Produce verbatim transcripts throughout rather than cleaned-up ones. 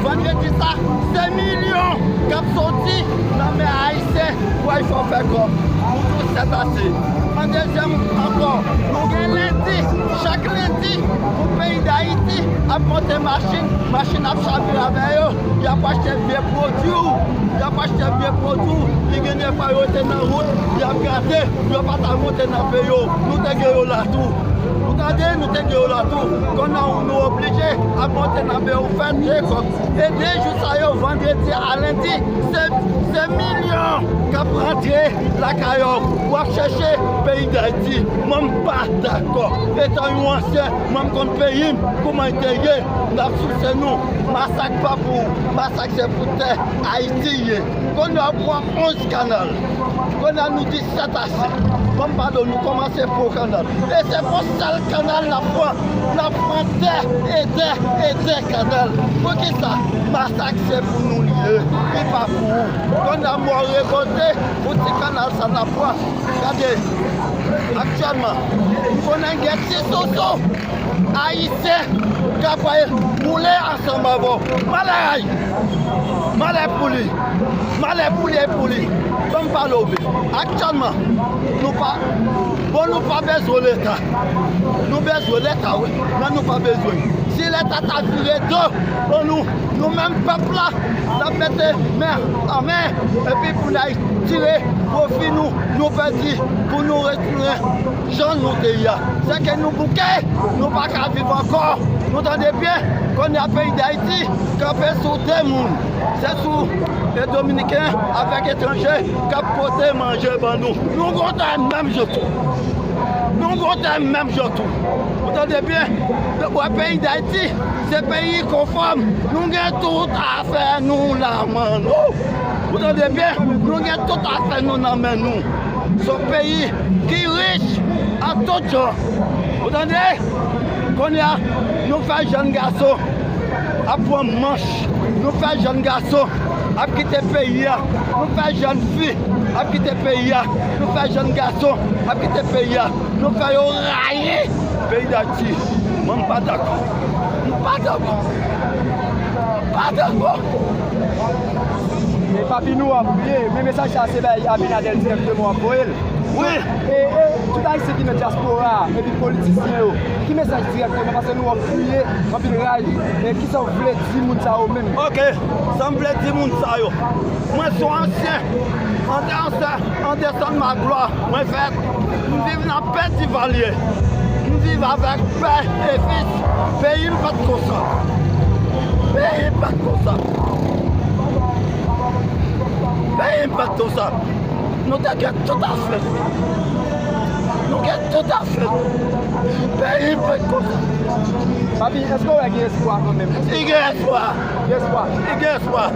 Vandredi sa, se milyon k ap soti nan men Ayisyen pou al fè w fè kòb. Nou di w sètase. An dezyèm ankò, nou gen lendi, chak lendi, pou peyi Dayiti ap monte machin, machin ap chavire avè yo, y ap achte vye pwodui, y ap achte vye pwodui, ki gen defwa yo te nan wout, y ap grate, yo pa t al monte nan peyi yo, nou te gen yo la tou. Ou tande, nou te gen yo la tou. Kounye a nou oblije ap monte nan peyi yo, fè de kòb. E de jou sa yo, vandredi a lendi, se, se milyon k ap rantre lakay ou. W ap chèche peyi Dayiti. Mwen, m pa dakò. Etan yon ansyen, mwen, m konn peyi m, kouman l te ye. N ap souse nou. Masak pa pou ou. Masak se pou tè Ayiti ye. Kounye a, w pran onz kanal. Kounye a, nou di sètase. Ban m pale w, nou kòmanse pran kanal. E se pou sèl kanal n ap pran. N ap pran tè e tè e tè kanal. Poukisa? Masak se pou nou li ye. Li pa pou ou. Kounye a, mwen revòlte pou ti kanal sa n ap pran. Gade, aktyèlman, m konnen gen ti sousou Ayisyen k ap pral boule ansanm avè w. Malè a y! Malè pou li! Malè pou li e pou li! Ban m pale w byen. Aktyèlman, nou pa, bon, nou pa bezwen Leta. Nou bezwen Leta, wi, men nou pa bezwen. Si Leta ta vire do ban nou, nou menm pèp la, n ap mete men an men, epi pou n al tire pwofi nou, nou pèdi, pou nou retounen jan nou te ye a. Se ke nou bouke, nou pa ka viv ankò. Nou tande byen, kounye a peyi Dayiti kanpe sou de moun. Se sou, e, Dominiken avèk etranje k ap pote manje ban nou. Nou gon tè menm jan tou. Nou gon tè menm jan tou. Ou tande byen? Ou wè peyi Dayiti, se peyi konfòm. Nou gen tout afè nou nan men nou. Ou tande byen? Nou gen tout afè nou nan men nou. Se yon peyi ki rich an tout jan. Ou tande? Kounye a, nou fè jèn gason ap pran manch. Nou fè jèn gason ap kite peyi a. Nou fè jèn fi ap kite peyi a. Nou fè jèn gason ap kite peyi a. Nou fè yo rayi peyi Dayiti. Mwen, m pa dakò. M pa dakò. M pa dakò. E papi, nou ap priye, men mesaj sa se bay Abinader dirèkteman w ap voye l. Wi. E, e tout Ayisyen ki nan dyaspora a, epi politisyen yo, ki mesaj dirèkteman, paske nou ap kriye anpil ray, e kisa w vle di moun sa yo menm? Ok, sa m vle di moun sa yo. Mwen se yon ansyen, Anderson, Anderson Magloire, mwen fèt, m viv nan Pè Divalye. M viv avèk pè e fis. Peyi m pa t konsa. Peyi m pa t konsa. Peyi m pa t konsa. Nou te gen tout afè nou. Nou gen tout afè nou. Peyi m pa t konsa. Papi, èske w wè gen espwa kanmenm? Li gen espwa. Gen espwa. Li gen espwa.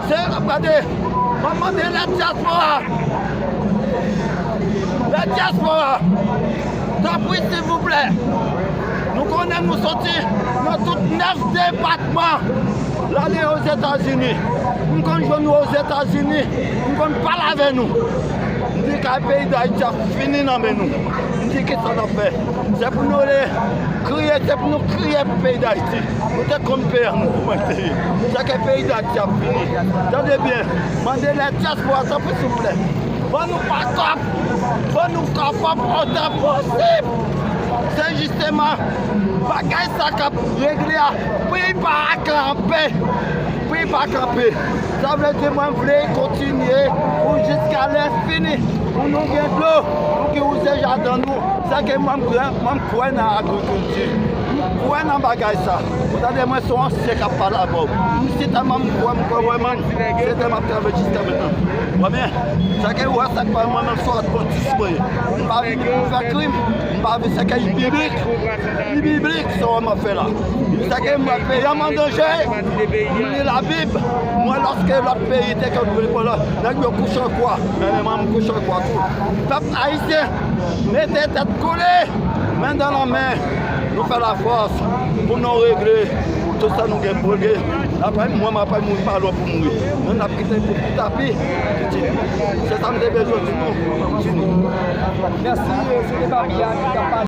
Se, gade, mwen mande lè dyaspora. Lè dyaspora. Tanpri, silvouplè. Nou konnen nou soti nan tout nèf depatman. L ale Ozetazini. M konn jwenn nou Ozetazini. M konn pale avè nou. M di kay peyi Dayiti ap fini nan men nou. M di kisa n ap fè? Se pou nou le kriye, se pou nou kriye pou peyi Dayiti. Nou te konn peyi an nou kouman te ye. Se ke peyi Dayiti ap fini. Tande byen, mande lè dyaspora, tanpri, silvouplè. Ban nou bakòp, ban nou kòb otan posib. Se jisteman bagay sa k ap regle a, pou li pa kanpe, pou li pa kanpe. Sa vle di mwen vle kontinye pou jiska lenfini, pou nou gen dlo, pou ki wouze jaden nou. Sa ke mwen, mwen, mwen kwè nan agrikilti. M kwè nan bagay sa. Ou tande mwen se yon ansyen k ap pale avè w. M si tèlman m kwè, m kwè vrèman, se tèlman m ap travay jiska mentnan. Ou konprann? Sa ke ou wè sa k pa mwen menm se yon advantis mwen ye. M pa vin pou fè krim, m pa vin se ke li biblik. Li biblik sa w wè m ap fè la. Sa ke m wè peyi an an danje, m li Labib, m wè lòske lòt peyi te konn vin pran la, nèg yo kouche an kwa. Men mwen m kouche an kwa tou. Pèp ayisyen, mete tèt kole, men dan nan men, nou fè lafòs pou nou regle tout sa nou gen pou regle. Apre mwen, m apre mouri, pa lwen pou mouri. Nou n ap kite pou, pou tapi, pitit. Se sa m te bezwen di nou, pou fini. Mèsi, se te Papi a ki t ap pale.